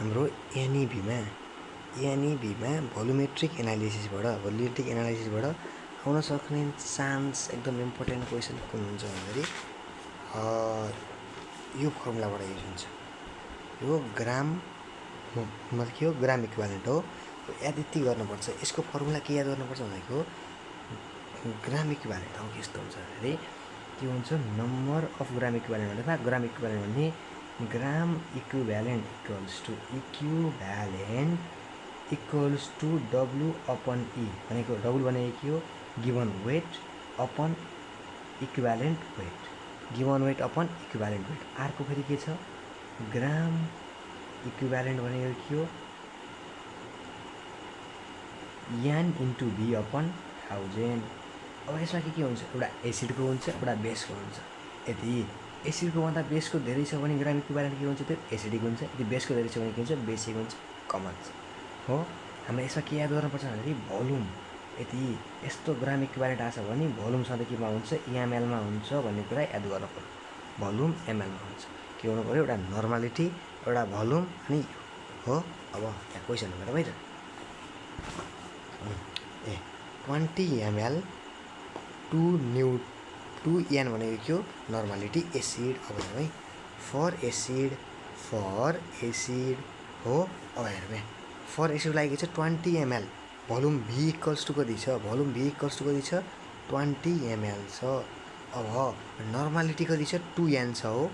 हाम्रो एनइबीमा भोल्युमेट्रिक एनालाइसिसबाट आउन सक्ने चान्स एकदम इम्पोर्टेन्ट क्वेसन कुन हुन्छ भन्दाखेरि यो फर्मुलाबाट युज हुन्छ। यो ग्राम मतलब के हो, ग्राम इक्विभ्यालेन्ट हो। याद यति गर्नुपर्छ, यसको फर्मुला के याद गर्नुपर्छ भनेको ग्राम इक्विभ्यालेन्ट हो। यस्तो हुन्छ भन्दाखेरि के हुन्छ, नम्बर अफ ग्राम इक्विभ्यालेन्ट भन्दा ग्राम इक्विभ्यालेन्ट भन्ने gram equivalent equals to W upon E भनेको डब्लु भनेको के हो, given weight upon equivalent weight, given weight upon equivalent weight. अर्को फेरि के छ, ग्राम इक्विभ्यालेन्ट भनेको के हो, यान इन्टु भी अपन 1000। अब यसमा के हुन्छ, एउटा एसिडको हुन्छ, एउटा बेसको हुन्छ। यदि एसिडको भन्दा बेसको धेरै छ भने ग्राम इक्विभ्यालेन्ट के हुन्छ, त्यो एसिडिक हुन्छ। यदि बेसको धेरै छ भने के हुन्छ, बेसिक हुन्छ, कमन छ हो। हामीले यसमा के याद गर्नुपर्छ भन्दाखेरि भोल्युम, यदि यस्तो ग्राम इक्विभ्यालेन्ट आछ भने भोल्युम सधैँ केमा हुन्छ, एमएलमा हुन्छ भन्ने कुरा याद गर्नु पर्यो। भोल्युम एमएलमा हुन्छ। के गर्नु पऱ्यो, एउटा नर्मालिटी, एउटा भोल्युम अनि हो। अब यहाँ क्वेसन हेरौँ है त, 20 ml 2N भनेको के हो, नर्मालिटी एसिड। अब हेरौँ है, फर एसिड हो। अब हेरौँ है, फर एसिड लागि छ 20 ml, volume V equals to कति छ, 20 ml छ। अब नर्मालिटी कति छ, 2N छ हो।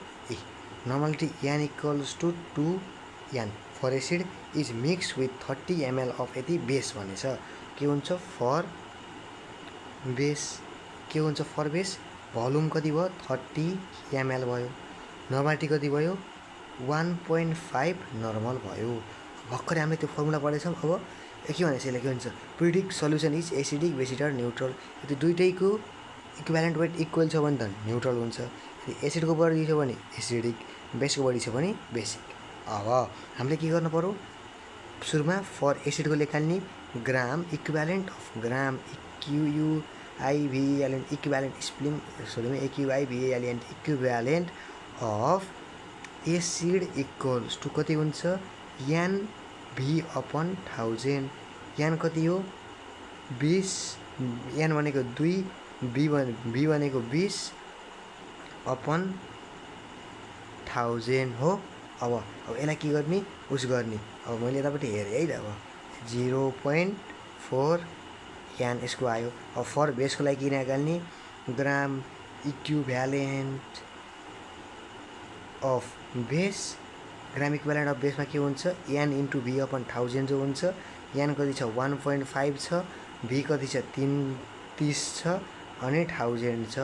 Normality N equals to 2N for acid is mix with 30 ml of यति बेस भनेछ। के हुन्छ, फर बेस भोल्युम कति भयो, 30 ml भयो। नर्मालिटी कति भयो, 1.5 नर्मल भयो। भर्खरै हामीले त्यो फर्मुला पढेछौँ। अब के भनेछ, यसले के हुन्छ, predict solution is acidic, basic र न्युट्रल। यदि दुइटैको इक्विभ्यालेन्ट वेट इक्वल छ भने त न्युट्रल हुन्छ। यदि एसिडको बढी छ भने एसिडिक, बेसको बढी छ भने बेसिक। अब हामीले के गर्नु पर्यो, सुरुमा फर एसिडको लेखाल्ने gram equivalent of gram equivalent of acid equals to कति हुन्छ, एन भी अपन 1000। एन कति हो, 20, एन भनेको 2, भी भनेको 20 अपन 1000 हो। अब यसलाई के गर्ने, उस गर्ने। अब मैले यतापट्टि हेरेँ है त, अब 0.4 एन यसको आयो। अब फर बेसको लागि किन निकाल्ने, gram equivalent of base, gram equivalent of बेसमा के हुन्छ, एन इन्टु भी अपन 1000 जो हुन्छ। एन कति छ, 1.5 छ, भी कति छ, 30 छ अनि 1000 छ।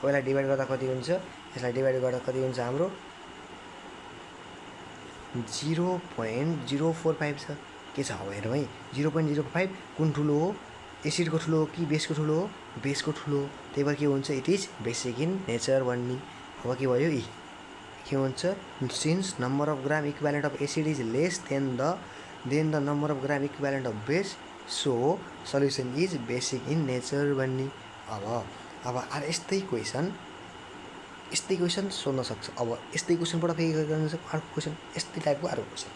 यसलाई डिभाइड गर्दा कति हुन्छ, हाम्रो 0.045 छ। के छ, अब हेरौँ है, 0.05 कुन ठुलो हो, एसिडको ठुलो हो कि बेसको ठुलो हो, बेसको ठुलो हो। त्यही भएर के हुन्छ, it is basic in nature भन्ने। अब के भयो, के हुन्छ, since number of gram equivalent of acid is less than the number of gram equivalent of base, so solution is basic in nature भन्ने। अब यस्तै क्वेसन सोध्न सक्छ। अब यस्तै क्वेसनबाट फेरि गर्न सक्छ अर्को क्वेसन, यस्तै टाइपको अर्को क्वेसन।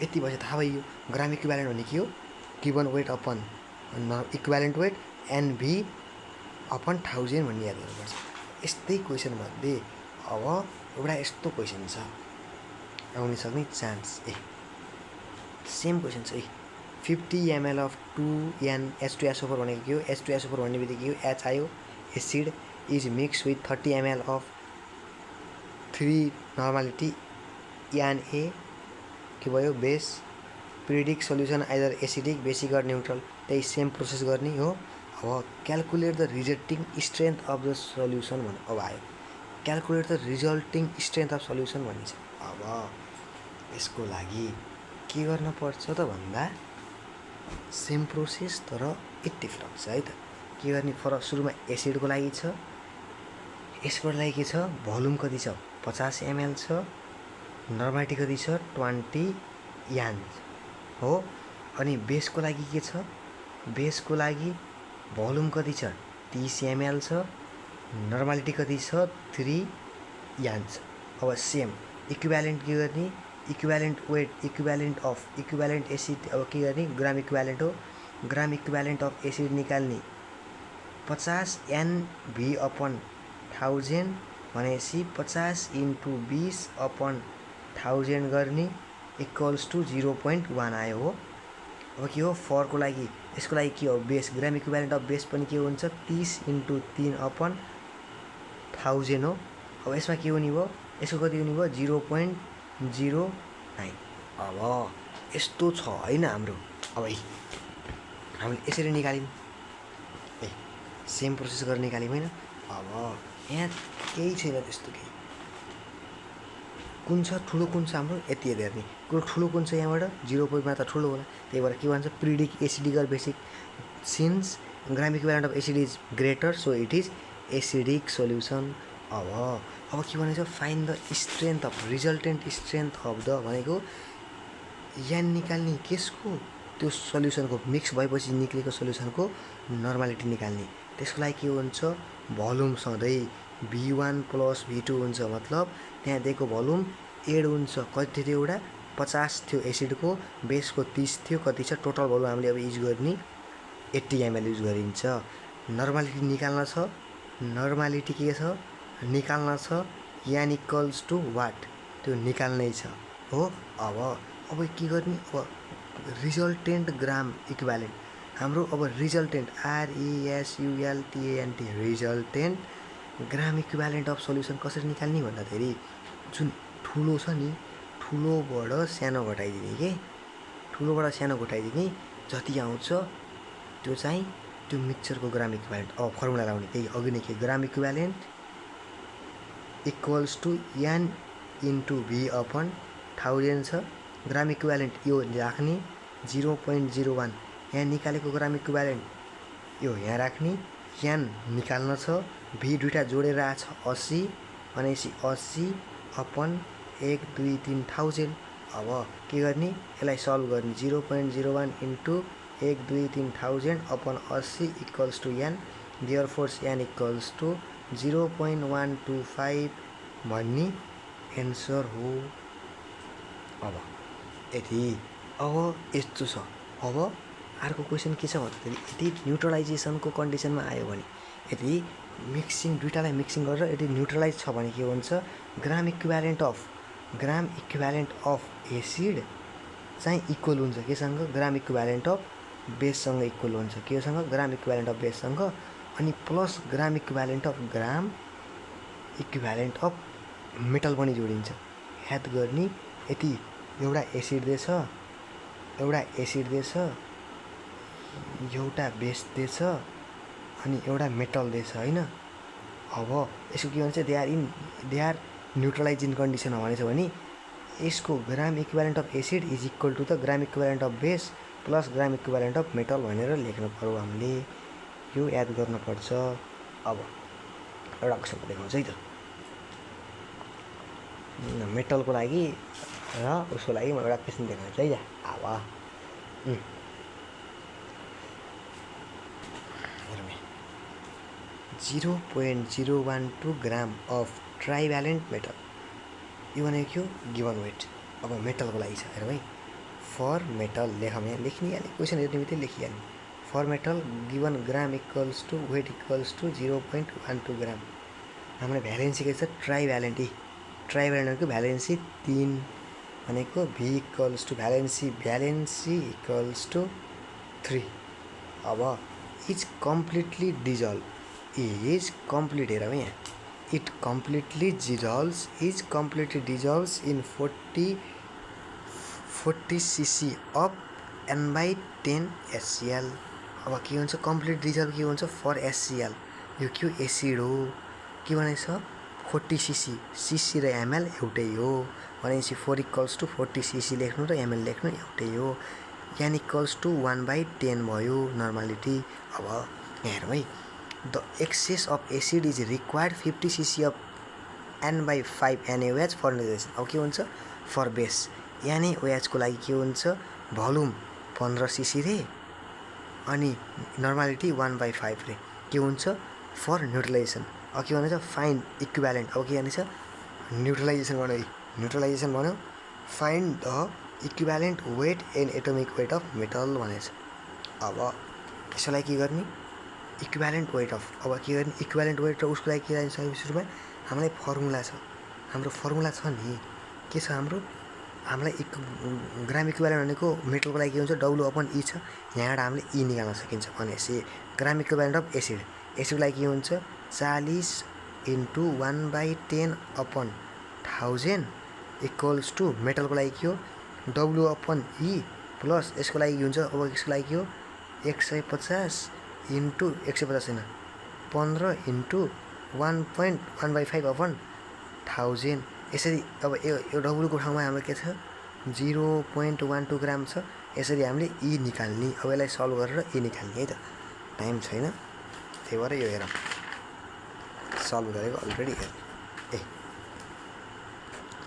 यति भएपछि थाहा भयो ग्राम इक्विभ्यालेन्ट भने के हो, given weight upon equivalent weight NV upon 1000 भन्ने याद गर्नुपर्छ। यस्तै क्वेसनमध्ये अब एउटा यस्तो क्वेसन छ आउन सक्ने चान्स, सेम क्वेसन छ 50 ml अफ 2N H2SO4 भनेको के हो, H2SO4 भन्ने बित्तिकै के हो, H आयो, acid is mix with 30 ml of 3 normality NA के भयो, base. Predict solution either acidic, basic or neutral. त्यही सेम प्रोसेस गर्ने हो। अब calculate the resulting strength of the solution भन्नु। अब आयो calculate the resulting strength of solution भन्ने छ। अब यसको लागि के गर्न पर्छ त भन्दा सेम प्रोसेस तर यति फरक छ है त। के गर्ने, फरक सुरुमा एसिडको लागि छ, यसको लागि के छ, भोल्युम कति छ, 50 ml छ, नर्मालिटी कति छ, 20 N हो। अनि बेसको लागि के छ, बेसको लागि भोल्युम कति छ, 30 ml छ, नर्मालिटी कति छ, 3 N छ। अब सेम इक्विभ्यालेन्ट के गर्ने, इक्विभ्यालेन्ट अफ इक्विभ्यालेन्ट एसिड अब के गर्ने ग्राम इक्विभ्यालेन्ट हो ग्राम इक्विभ्यालेन्ट अफ एसिड निकाल्ने 50 NV अपन 1000 भनेपछि 50 × 20 अपन 1000 गर्ने इक्वल्स टु 0.1 आयो हो। अब के हो फरको लागि यसको लागि के हो base gram equivalent of base पनि के हुन्छ 30 × 3 अपन 1000 हो। अब यसमा के हुने भयो यसको कति हुने भयो 0.09। अब यस्तो छ हैन हाम्रो। अब हामीले यसरी निकाल्यौँ सेम प्रोसेस गरेर निकाल्यौँ हैन। अब यहाँ केही छैन त्यस्तो केही कुन छ ठुलो कुन छ हाम्रो यति हेर्ने कुरो ठुलो कुन छ यहाँबाट 0.मा त ठुलो होला त्यही भएर के भन्छ predict acidic or basic since gram equivalent of acid is greater so it is acidic solution. अब के भनेको छ find the strength of resultant strength of the भनेको यहाँ निकाल्ने केसको त्यो सोल्युसनको मिक्स भएपछि निक्लेको सोल्युसनको नर्मालिटी निकाल्ने त्यसको लागि के हुन्छ भोल्युम सधैँ V1 + V2 हुन्छ मतलब त्यहाँ दिएको भोल्युम एड हुन्छ कति थियो एउटा 50 थियो एसिडको बेसको 30 थियो कति छ टोटल भोल्युम हामीले अब युज गर्ने 80 ml युज गरिन्छ। नर्मालिटी निकाल्न छ नर्मालिटी के छ निकाल्न छ यान इक्वल्स टु वाट त्यो निकाल्नै छ हो। अब के गर्ने अब रिजल्टेन्ट ग्राम इक्विभ्यालेन्ट हाम्रो अब resultant RESULTANT resultant gram equivalent of solution कसरी निकाल्ने भन्दाखेरि जुन ठुलो छ नि ठुलोबाट सानो घटाइदिने के ठुलोबाट सानो घटाइदिने जति आउँछ त्यो चाहिँ त्यो मिक्सचरको ग्राम इक्विभ्यालेन्ट अब फर्मुला लाउने त्यही अघि नै के gram equivalent equals to N × V upon 1000 छ ग्राम इक्विभ्यालेन्ट यो राख्ने 0.01 यहाँ निकालेको ग्राम इक्विभ्यालेन्ट यो यहाँ राख्ने यान निकाल्न छ V दुईटा जोडेर आछ 80 भनेपछि 80 अपन 1 2 3 1000। अब के गर्ने यसलाई सल्भ गर्ने 0.01 × 1 2 3 1000 upon 80 equals to N therefore N equals to 0.125 भन्ने एन्सर हो। अब यति अब यस्तो छ। अब अर्को क्वेसन के छ भन्दाखेरि यदि न्युट्रलाइजेसनको कन्डिसनमा आयो भने यदि मिक्सिङ दुईटालाई मिक्सिङ गरेर यदि न्युट्रलाइज छ भने के हुन्छ ग्राम इक्विभ्यालेन्ट अफ एसिड चाहिँ इक्वल हुन्छ केसँग ग्राम इक्विभ्यालेन्ट अफ बेससँग इक्वल हुन्छ केसँग ग्राम इक्विभ्यालेन्ट अफ बेससँग अनि plus gram equivalent of metal पनि जोडिन्छ। याद गर्ने यति एउटा एसिड दिएछ एउटा बेस दिएछ अनि एउटा मेटल दिएछ हैन। अब यसको के भन्छ दे आर न्युट्रलाइजिङ कन्डिसन हो भनेछ भने यसको gram equivalent of acid is equal to the gram equivalent of base plus gram equivalent of metal भनेर लेख्नु पर्यो हामीले यो याद गर्नुपर्छ। अब एउटा क्वेसन देखाउँछ है त मेटलको लागि र उसको लागि म एउटा क्वेसन देखाउँछु है अब 0.012 ग्राम अफ ट्राइभ्यालेन्ट मेटल यो भनेको के हो गिभन वेट। अब मेटलको लागि छ हेर भाइ फर मेटल लेखौँ यहाँ लेखिहाल्ने क्वेसन हेर्ने बित्तिकै लेखिहाल्ने for metal given gram equals to weight equals to 0.12 gram. हाम्रो भ्यालेन्सी के छ ट्राइभ्यालेन्टको भ्यालेन्सी 3 भनेको V equals to valency equals to 3। अब is completely dissolve is complete हेरौँ यहाँ it completely dissolves in 40 cc of N/10 HCl। अब के हुन्छ कम्प्लिट डिजल्भ के हुन्छ फर HCl यो के हो एसिड हो के भनेछ 40 cc र ml एउटै हो भनेपछि 4 इक्वल्स टु 40 cc लेख्नु र ml लेख्नु एउटै हो n इक्वल्स टु 1/10 भयो नर्मालिटी। अब यहाँ हेरौँ है the excess of acid is required 50 cc of N/5 NaOH for neutralization. अब के हुन्छ फर बेस NaOH को लागि के हुन्छ भोल्युम 15 cc रे अनि नर्मालिटी 1/5 रे के हुन्छ फर न्युट्रलाइजेसन। अब के भन्छ फाइन्ड इक्विभ्यालेन्ट। अब के भन्छ न्युट्रलाइजेसन भन्यो find the equivalent weight and atomic weight of metal भनेछ। अब यसलाई के गर्ने, इक्विभ्यालेन्ट वेट अफ, अब के गर्ने इक्विभ्यालेन्ट वेट र उसको लागि के चाहिन्छ सुरुमा हामीलाई फर्मुला छ, हाम्रो फर्मुला छ नि के छ हाम्रो, हामीलाई ग्राम इक्विभ्यालेन्ट भनेको मेटलको लागि के हुन्छ W/E छ, यहाँबाट हामीले E निकाल्न सकिन्छ भनेपछि ग्राम इक्विभ्यालेन्ट अफ एसिड, एसिडको लागि के हुन्छ 40 × 1/10/1000 इक्वल्स टु मेटलको लागि के हो W/E प्लस यसको लागि के हुन्छ, अब यसको लागि के हो 150 × 150 होइन 15 × 1.1/5/1000 यसरी। अब यो डब्लुको ठाउँमा हाम्रो के छ 0.12 ग्राम छ, यसरी हामीले E निकाल्ने। अब यसलाई सल्भ गरेर E निकाल्ने है त, टाइम छैन त्यही भएर यो हेरौँ सल्भ गरेको अलरेडी हेर्नु।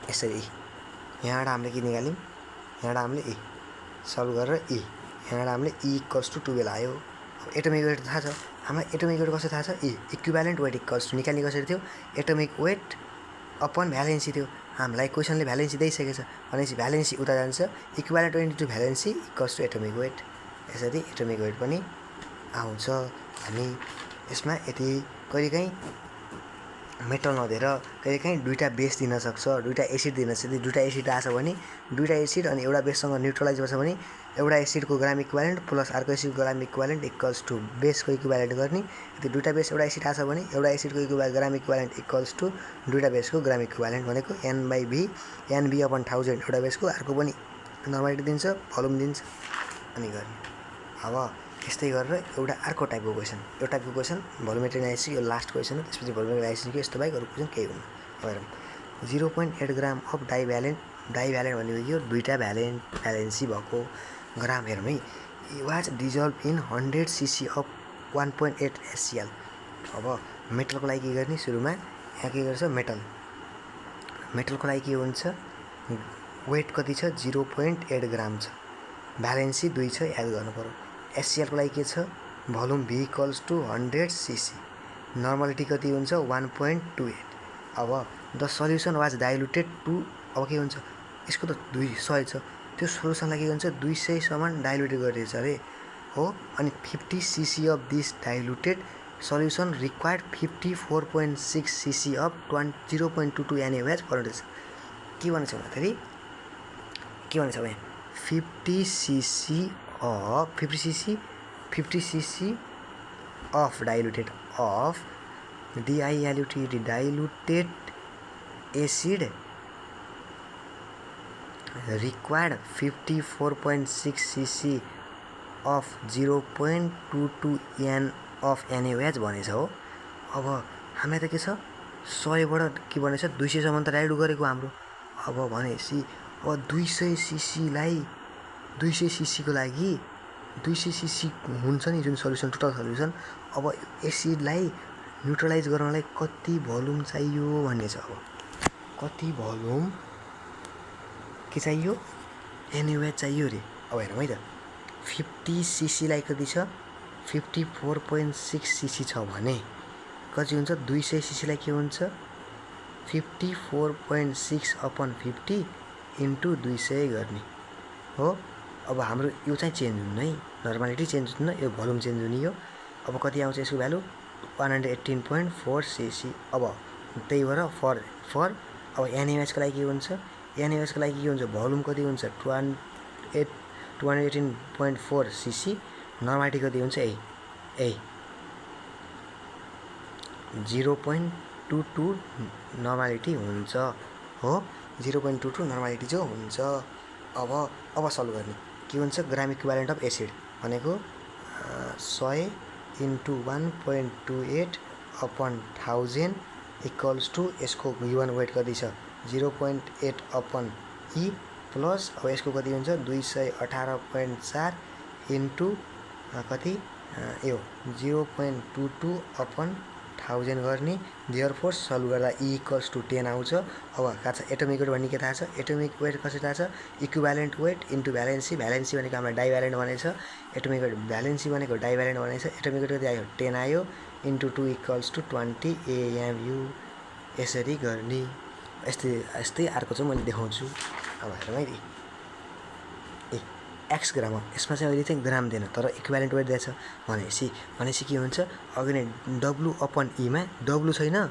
यसरी यहाँबाट हामीले के निकाल्यौँ, यहाँबाट हामीले E सल्भ गरेर यहाँबाट हामीले E इक्वल्स टु 12 आयो। एटोमिक वेट थाहा छ हामीलाई, एटोमिक वेट कसरी थाहा छ इक्विभ्यालेन्ट वेट इक्वल्स टु निकाल्ने कसरी थियो एटोमिक वेट अपन भ्यालेन्सी थियो, हामीलाई क्वेसनले भ्यालेन्सी दिइसकेको छ भनेपछि भ्यालेन्सी उता जान्छ, equivalent weight into valency equals to atomic weight, यसरी एटोमिक वेट पनि आउँछ। हामी यसमा यति कहिलेकाहीँ मेटल नदिएर कहिलेकाहीँ दुईवटा बेस दिन सक्छ, दुईवटा एसिड दिन सक्छ, दुईवटा एसिड आछ भने दुईवटा एसिड अनि एउटा बेससँग न्युट्रलाइज गर्छ भने एउटा एसिडको ग्राम इक्विभ्यालेन्ट प्लस अर्को एसिडको ग्राम इक्विभ्यालेन्ट इक्वल्स टु बेसको इक्विभ्यालेन्ट गर्ने। यदि दुईवटा बेस एउटा एसिड आछ भने एउटा एसिडको ग्राम इक्विभ्यालेन्ट इक्वल्स टु दुईवटा बेसको ग्राम इक्विभ्यालेन्ट भनेको N/V, NV/1000 एउटा बेसको, अर्को पनि नर्मालिटी दिन्छ भोल्युम दिन्छ अनि गर्ने। अब यस्तै गरेर एउटा अर्को टाइपको क्वेसन, यो टाइपको क्वेसन भोल्युमेट्री एनालाइसिस यो लास्ट क्वेसन हो, त्यसपछि भोल्युमेट्री एनालाइसिसको यस्तो बाहेक अरू क्वेसन केही हुन्न। हेरौँ 0.8 ग्राम अफ डाइभ्यालेन्ट भनेको यो दुईवटा भ्यालेन्सी भएको ग्राम हेरौँ है, was dissolve in 100 cc of 1.8 HCl। अब मेटलको लागि के गर्ने सुरुमा यहाँ के गर्छ मेटलको लागि के हुन्छ वेट कति छ 0.8 ग्राम छ, भ्यालेन्सी 2 छ याद गर्नु पर्यो। HCl को लागि के छ volume V equals to 100 cc, normality कति हुन्छ 1.28। अब the solution was diluted to, अब के हुन्छ यसको त 200 छ, त्यो सोल्युसनलाई के हुन्छ 200 सम्म डाइल्युटेड गरिरहेछ अरे हो, अनि 50 cc of this diluted solution required 54.6 cc of 0.22 NaOH per litre. के भनेछ भन्दाखेरि के भनेछ भने 50 cc of diluted of diluted acid required 54.6 cc of 0.22 N of NaOH भनेछ हो। अब हामीलाई त के छ 100बाट के भनेछ 200 सम्म त डाइल्युट गरेको हाम्रो। अब भनेपछि अब 200 cc को लागि 200 cc हुन्छ नि जुन सल्युसन टोटल सल्युसन, अब एसिडलाई न्युट्रलाइज गर्नलाई कति भोल्युम चाहियो भन्ने छ। अब कति भोल्युम के चाहियो NaOH चाहियो रे। अब हेरौँ है त 50 cc लाई कति छ 54.6 cc छ भने कति हुन्छ 200 cc लाई के हुन्छ 54.6 अपॉन 50 इन्टु 200 गर्ने हो। अब हाम्रो यो चाहिँ चेन्ज हुन्न है, नर्मालिटी चेन्ज हुन्न, यो भोल्युम चेन्ज हुने हो। अब कति आउँछ यसको भ्यालु 118.4 cc। अब त्यही भएर फर अब NaOH को लागि के हुन्छ NaOH को लागि के हुन्छ भोल्युम कति हुन्छ 218.4 cc, नर्मालिटी कति हुन्छ 0.22 नर्मालिटी हुन्छ हो, 0.22 नर्मालिटी जो हुन्छ। अब सल्भ गर्ने के हुन्छ ग्राम इक्विभ्यालेन्ट अफ एसिड भनेको 100 इन्टु 1.28 अपॉन 1000 इक्वल्स टु यसको गिवन वेट कति छ 0.8 अपॉन E प्लस अब यसको कति हुन्छ 218.4 इन्टु कति यो 0.22 अपॉन 1000 गर्ने, देयरफोर सल्भ गर्दा E इक्वल्स टु 10 आउँछ। अब थाहा छ एटोमिक वेट भन्ने के थाहा छ, एटोमिक वेट कसरी थाहा छ equivalent weight into valency, valency भनेको हामीलाई डाइभ्यालेन्ट भनेछ, एटोमिक वेट भ्यालेन्सी भनेको डाइभ्यालेन्ट भनेछ, एटोमिक वेट कति आयो 10 आयो इन्टु 2 इक्वल्स टु 20 AMU, यसरी गर्ने। यस्तै अर्को चाहिँ मैले देखाउँछु। अब हेरौँ है ए एक्स ग्राम हो, यसमा चाहिँ अहिले चाहिँ ग्राम दिएन तर इक्विभ्यालेन्ट वेट दिएछ भनेपछि के हुन्छ अघि नै डब्लु अपन ईमा डब्लु छैन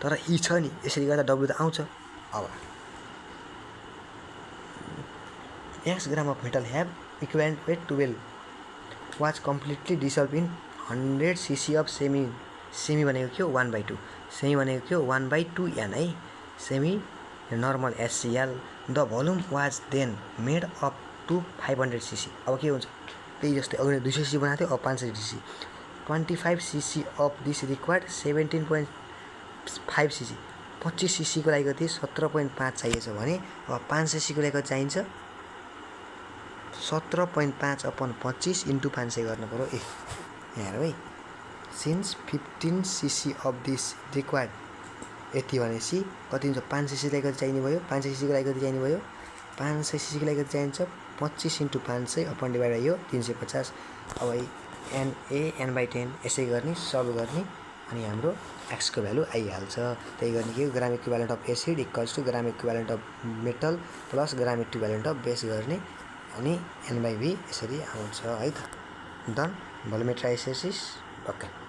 तर ई छ नि, यसरी गर्दा डब्लु त आउँछ। अब x gram of metal have equivalent weight 12 was completely dissolve in 100 cc of semi भनेको के हो 1/2, सेमी भनेको के हो 1/2 n है, semi normal HCl. The volume was then made up to 500 cc। अब के हुन्छ त्यही जस्तै अघि 200 cc बनाएको थियो, अब 500 cc। 25 cc of this required 17.5 cc। 25 cc को लागि कति 17.5 चाहिएछ भने अब 500 cc को लागि कति चाहिन्छ 17.5 अपन 25 इन्टु 500 गर्नु पऱ्यो। यहाँ हेर है, since 15 cc of this required यति भनेपछि कति हुन्छ 500 cc लागि कति चाहिने भयो, 500 cc को लागि कति चाहिने भयो 500 cc को लागि कति चाहिन्छ 25 इन्टु 500 अपन डिभाइड भयो 350। अब n/10 यसै गर्ने सल्भ गर्ने अनि हाम्रो x को भ्यालु आइहाल्छ। त्यही गर्ने के gram equivalent of acid equals to gram equivalent of metal plus gram equivalent of base गर्ने अनि n/v यसरी आउँछ है त। डन भोल्युमेट्रिक आइसोसिस ओके।